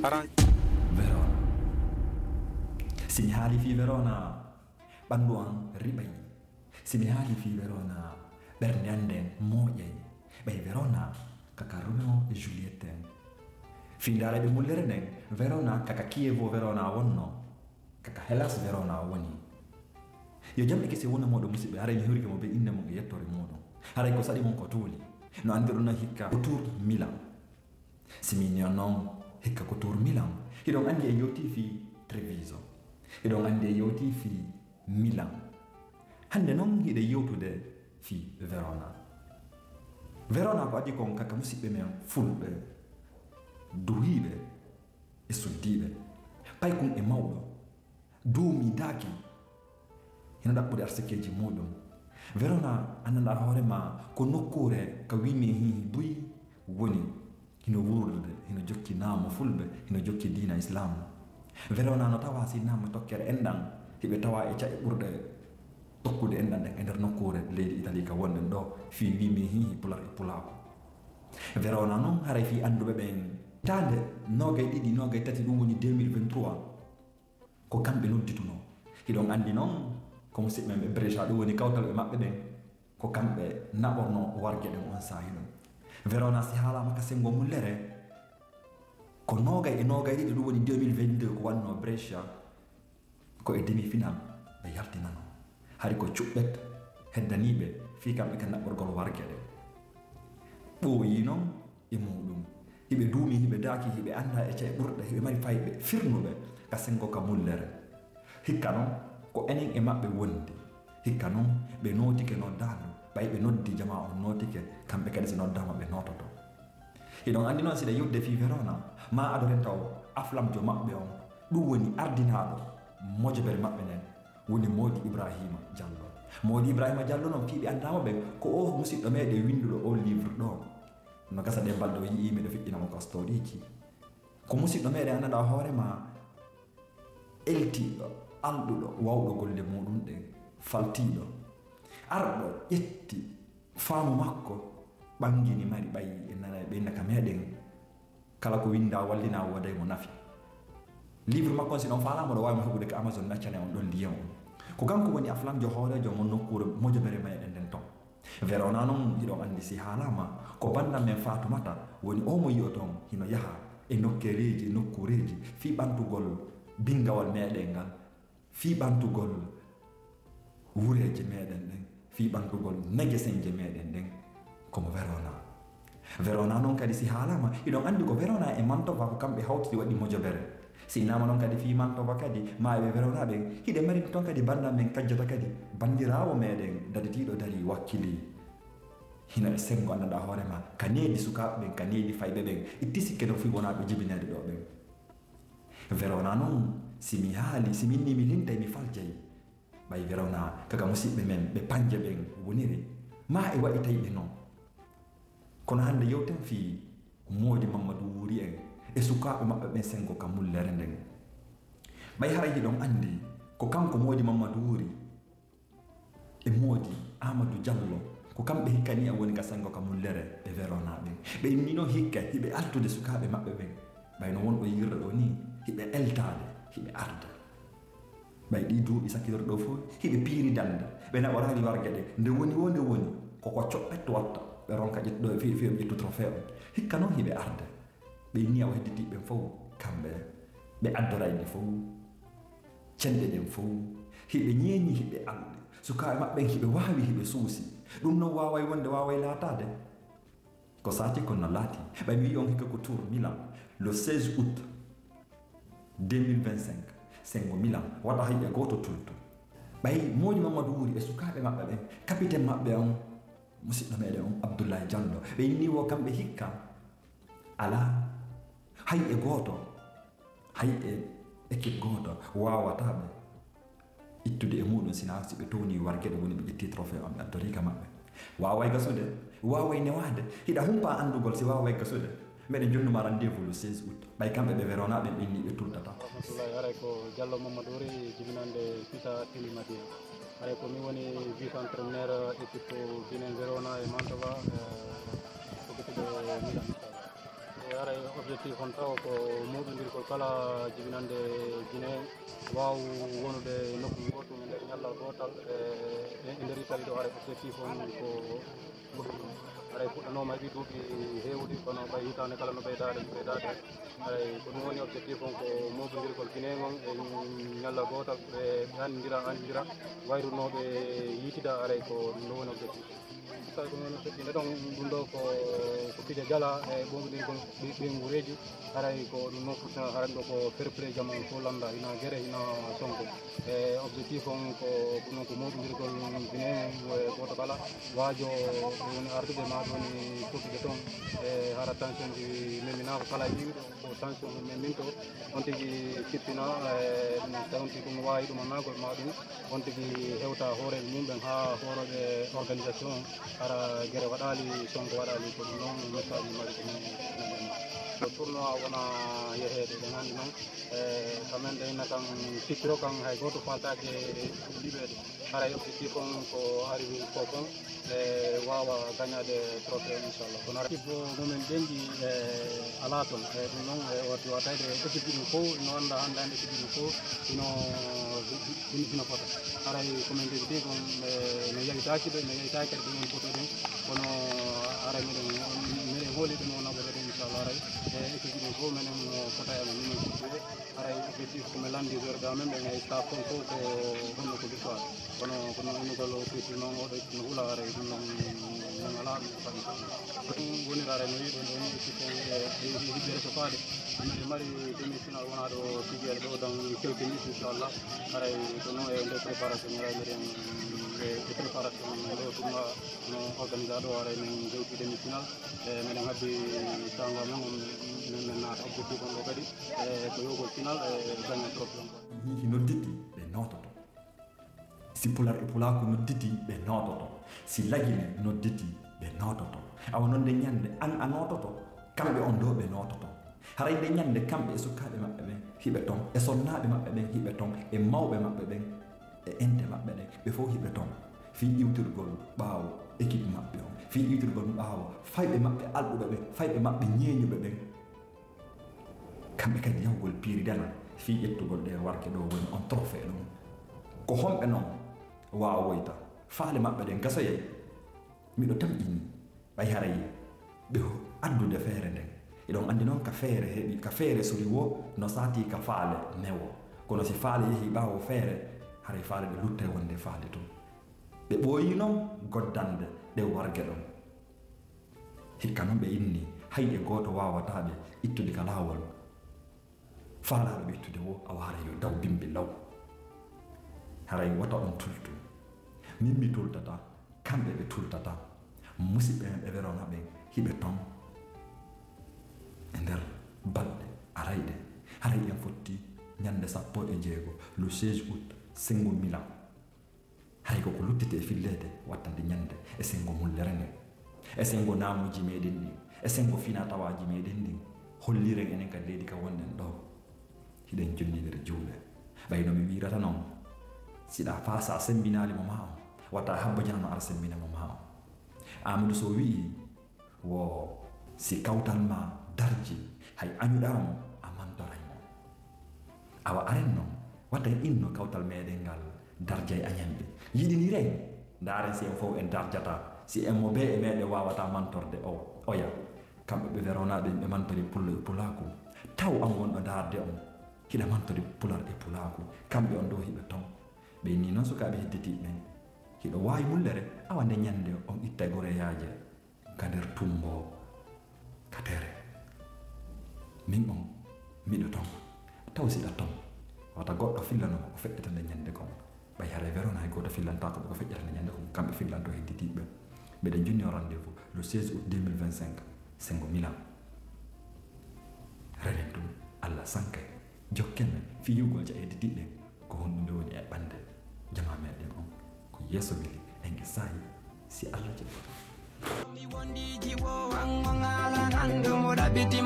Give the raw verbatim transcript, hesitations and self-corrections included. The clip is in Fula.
Verona. Si mi haali fii Verona, ɓanndu an riɓay. Si mi haali fii Verona, ɓernde an nden mooƴay. Ɓay Verona kaka Romeo e Juliet en. Fii ndaarayɓe mullere nden, Verona kaka Kievo Verona wonno, kaka Hellas Verona woni. Yo jam e kisiyee wonu e mooɗon musiɓɓe, haray mi hewrike mo bee innde mum e yettoore muuɗum. Haray ko saɗi mon ko tuuli. No anndirɗon non hikka ko Tour Milan. Si mi inni on non hikka ko Tour Milan, hiɗon anndi en yewtii fii Treviso. Hiɗon anndi en yewtii fii Milan. Hannde non hiɗen yewtude fii Verona. Verona ko adii kon kaka musiɓɓe men fulɓe, duhiiɓe e suddiiɓe. Paykun e mawɗo, duumii daaki, hino ɗaɓɓude arsakeeji muuɗum. Verona, anndanɗaa hoore maa, ko nokkuure ka wiimi hiihi buy woni. Hino wuurdude, hino jokki naamo fulɓe, hino jokki diina Islaam. Verona no tawaa si naamo tokkere enɗan, hiɓe tawaa e ca'e ɓurɗe tokkude enɗan ɗen e nder nokkuure leydi Itali ka wonɗen ɗoo, fii wiimi hiihi pular e pulaaku. Verona non, haray fii annduɓe ɓen, hitaande noogay ɗiɗi, noogay tati, ɗum woni deux mille vingt-trois, ko kamɓe nodditunoo. Hiɗon anndi non, ko musiɓɓe men ɓe Brescia, ɗum woni kawtal ɓe maɓɓe ɓen, ko kamɓe naɓornoo warge ɗen on saa'i ɗon. Verona si haalaama ka senngo mullere, ko noogay e noogay ɗiɗi, ɗum woni deux mille vingt-deux, ko wannoo Brescia, ko e demi-final ɓe yaltinanoo. Hari ko cuɓɓet heddanii ɓe fii kamɓe ka naɓɓorgol warge ɗen. Ɓooyii non, e muuɗum. Hiɓe duumii, hiɓe daakii, hiɓe anndaa e ca'e ɓurɗe, hiɓe mari fayɓe firnuɓe ka senngo ka mullere. Hikka non, ko enen e maɓɓe wondi. Hikka non, ɓe nootike noddaandu, ɓay ɓe noddii jamaa on nootike, kamɓe kadi si noddaama ɓe noototo. Hiɗon anndi non si ɗe yewtude fii Verona, maa ado ren taw aflamjo maɓɓe on, ɗum woni ardinaaɗo mojobere maɓɓe nden, woni Moodi Ibraahiima Jallo. Moodi Ibraahiima Jallo non, fii ɓe anndaama ɓen, ko o musiɗɗo meɗen winnduɗo o livre ɗoo. No gasa ɗee balɗe o yi'ii mi ɗo feƴƴina mo ka storyji. Ko musiɗɗo meɗen, anndanɗaa hoore maa, eltiiɗo, alɗuɗo, waawɗo golle muuɗum ɗen, faltiiɗo. Arɗo ƴetti faamu makko, ɓanngini mari ɓay en nanay ɓe inna ka meɗen. Kala ko winndaa wallinaa wooday mo nafi. Livre makko on, si ɗon faalaa, moɗo waawi mo heɓude ka Amazon, mi accanay on ɗon lien on. Ko kanko woni aflamjo hooreejo mo nokkuure mojobere meɗen nden ton. Verona non, hiɗon anndi si haalaama, ko banndam men Faatumata woni oo mo yi'oton hino yaha e nokkeereeji, e nokkuureeji fii ɓantugol binngawal meɗen ngal, fii ɓantugol wureeje meɗen ɗen, fii ɓantugol negesenje meɗen ɗen, ko mo Verona. Verona non kadi si haalaama, hiɗon anndi ko Verona e Mantova ko kamɓe hawti waɗi mojobere. Si innama non kadi fii Mantova kadi, maayiiɓe Verona ɓen, hiɗen mari ton kadi banndam men Kajjata kadi, banndiraawo meɗen daditiiɗo darii wakkilii. Hino e senngo, anndanɗaa hoore maa, ka needi sukaaɓe ɓen, ka needi fayɓe ɓen, itti sikke non fii wonaa ɓe jibineede ɗoo ɓen. Verona non, si mi haali, si min ni mi lintay, mi faljay. Ɓay Verona, kaka musiɓɓe men ɓe Panje ɓen woniri, maa e waɗi tayɓe non. Kono hannde yewten fii Moodi Mammadu Wuuri en e sukaaɓe maɓɓe ɓen senngo ka mullere nden. Ɓay haray hiɗon anndi ko kanko Moodi Mammadu Wuuri e Moodi Aamadu Jallo, ko kamɓe hikka ni en woni ka senngo ka mullere ɓe Verona ɓen. Ɓe inni non hikka hiɓe altude sukaaɓe maɓɓe ɓen. Ɓay no wonɗo yi'irɗo ɗoo ni, hiɓe eltaade, hiɓe arda. Ɓay ɗii duuɓi sakkitorɗi ɗoo fow, hiɓe piiri dannde. Ɓe naɓoraali warge ɗe. Nde woni woo, nde woni, ko ko coɓɓet watta. Ɓe ronka ƴettuɗo, fii, fii ɓe ƴettu trophée on. Hikka non hiɓe arda. Ɓe inni awa hedditiiɓe ɓen fow, kamɓe, ɓe addoray ɗi fow. Cenɗe ɗen fow, hiɓe ñeeñi, hiɓe alɗi. Sukaaɓe maɓɓe ɓen hiɓe waawi, hiɓe suusi. Ɗum non waaway wonde, waaway laataade. Ko saati kon no laati. Ɓay mi wi'i on hikka ko Tour Milan, le seize août deux mille vingt-cinq, senngo Milan, wata hay e gooto tultu. Ɓay Moodi Mammadu Wuuri e sukaaɓe maɓɓe ɓen, capitaine maɓɓe on, musiɗɗo meɗen on, Abdoulaye Diallo, ɓe inni woo kamɓe hikka, alaa hay e gooto, hay e équipe gooto waawataa ɓe ittude e muuɗum, sinaa si ɓe townii warge ɗe woni ɓe ƴettii trophée on, ɓe addorii ka maɓɓe. Waaway gasude, waaway newaade, hiɗa humpaa anndugol si waaway gasude. Meɗen jonnuma rendez-vous le seize août. Ɓay kamɓe ɓe Verona ɓen ɓe inni ɓe tultataa. Rahmatullahi, haray ko Diallo Mamadou Wuri, jibinande Fita Ilimadina. Haray ko min woni vice entraîneur équipe Binen Verona e Mantova, eh, ko ɓe Milan, inchallah. E haray Objectif on tawa ko moɗondirgol kala jibinande Guinée waaw wonude nokku gootum e nder ñalla gootal e e nder Italie ɗo. Haray objectif on ko haray fuɗɗanooma e ɗii duuɓi heewuɗi, kono ɓay hitaande kala no ɓeydaade, no ɓeydaade. Haray ko ɗum woni objectif on, ko moɗondirgol Guinée on e ñalla gootal, ɓe anndira, anndira, wayrunooɓe yiitida, haray ko ɗum ɗo woni objectif. Tawi ko noon feƴƴi nde ɗon, ɗum ɗo ko ko pije jala e ɓoyɗingol ɓe ɓe nguureeji. Haray ko ɗum noon foti, haray ɗo ko fair play, jam on fof lannda, ina Gere, ina Sonko. E objectif on ko ko noon ko moɗondirgol Guinée e gooto kala waajo woni artude ma woni fottude toon. E hara tension ji memminaaka, kala yiiɗo ko tension mum memminto, on tigi sippina, e ɗum tawnti ɗum waawi ɗum a naagol ma ɗum. On tigi hewta hooreeɓe mum ɓen haa hooreeɓe organisation on, hara Gere waɗaali, Sonko waɗaali, ko ɗum noon message mari ko min nanndema. Ko tournoi wona yeheede, ɓe nganndi noon, e, ka men ɗe inna kan sikkiro kan hay gooto faltaake liɓeede. Haray objectif on ko arrivé fof kon, e, waawa gañaade trophée, inchallah. Kono ara- Équipe mumen ɓenndi, e, alaa toon. E, ɗum noon, e, watti waɗayde équipe ɗum fof, ino annda hannde hannde équipe ɗum fof, ino, ino, ino fota. Haray ko men décidé kon, e, no yawitaaki ɓe, no yawitaaki kadi ɗum on foto ɗum. Kono haray meɗen, meɗen hooli ɗum o naɓoto ɗum, inchallah, haray. E, équipe ɗum fof, menen no fota e amen, minen ko ɓe. Haray effectif ko mi lanndi joueur ga men ɓen e staff kon fof ko honno ko victoire. Kono ko noon innugol o fiti noon oɗo no hula haray ɗum noon min alaa ɗum ko faami. Ɗum wonira haray no wiɗon ɗo ni équipe on e hijjere so faade. Minen mari demi final wona ɗo fijere ɗo dans quelques minutes inchallah. Haray ko noon e nder préparation haray meɗen e préparation ɗo tournoi no organisa ɗo haray min hewti demi final. E meɗen habbi tanga men on min naata objectif on ɗo kadi. E ko yogol final e gaña trophée on. Hino diddi ɓe noototo. Si pular e pulaaku nodditi, ɓe noototo. Si lagine nodditi, ɓe noototo. Awa non nde ñande an a noototo, kamɓe on ɗo ɓe noototo. Haray nde ñande kamɓe e sukaaɓe maɓɓe ɓen hiɓe ton, e sonnaaɓe maɓɓe ɓen hiɓe ton, e mawɓe maɓɓe ɓen, e ente maɓɓe ɗen, ɓe fow hiɓe ton. Fii iwtirgol ɓaawo équipe maɓɓe on, fii iwtirgol ɓaawo fayɓe maɓɓe alɗuɓe ɓen, fayɓe maɓɓe ñeeñuɓe ɓen. Kamɓe kadi yahugol piiri denal fii ƴettugol ɗee warge ɗo woni on trophée ɗum. Ko homɓe non waawoyta? Faale maɓɓe ɗen gasoyay? Miɗo tamƴini ɓay haray ɓe addude feere nden. Eɗon anndi non ka feere heɓi, ka feere sori wo no saatii ka faale newo. Kono si faale yehi ɓaawo feere, haray faale ɗe luttay wonde faale tun. Ɓe ɓooyii non goddande ɗe warge ɗon. Hikka non ɓe inni, hay e gooto waawataa ɓe ittude ka laawol. Faalaaɗo ɓe ittude wo, awa haray yo daw bimbi law. Haray wota on tultu. Min mi tultata, kamɓe ɓe tultata. Musiɓɓe men ɓe Verona ɓen, hiɓe ton e nder balɗe arayɗe. Haray en fotti ñande sappo e jeego, le seize août, Sengo Milan. Hay ko ko luttete e filleede wattande ñande e senngo mullere nden, e senngo naamuuji meɗen ɗin, e senngo finaa-tawaaji meɗen ɗin, holliren enen kadi leydi ka wonɗen ɗoo, hiɗen jonni nder juuɗe. Ɓay no mi wiirata non, si ɗa faa sa semmbinaali mo maa on, wata habbo janano ara semmbina mo maa on. Aamadu Sow wi'i, Wo si kawtal maa darji, hay añuɗaa mo, a mantoray mo. Awa aren non, wata en inno kawtal meɗen ngal darjay añanɓe. Yiɗiniren, ndaaren si en fow en darjata, si en mo bee e meɗen waawata mantorde o, oya. Kamɓe ɓe Veronaaɓe ɓe mantori pullo e pulaaku. Taw an wonɗo ndaarde on, hiɗa mantori pular e pulaaku. Kamɓe on ɗoo hiɓe ton. Ɓe inni non sukaaɓe hedditiiɓe ɓen. Hiɗo waawi mullere, awa nde ñande on ittay goreyaaje. Ka nder tumbo ka tere. Min on, miɗo ton. Taw siɗa ton. Wata goɗɗo fillano ma ko feƴƴata nde ñande kon. Ɓay haray Verona hay gooto fillantaako ɓe ko feƴƴata nde ñande kon. Kamɓe fillanto hedditiiɓe. Mbeɗen jonni on rendez-vous le seize août deux mille vingt-cinq. Sengo Milan. Renen ɗum, Allah sankay. Jokken men fii yi'ugol ja hedditiiɗen. Ko honɗun nde woni eɓɓande jamaa meɗen on? Ko yeeso weli, en e saa'i, si Allah jaɓi. Mi wondiiji wo an on haalan hanndu mo ɗaɓɓiti.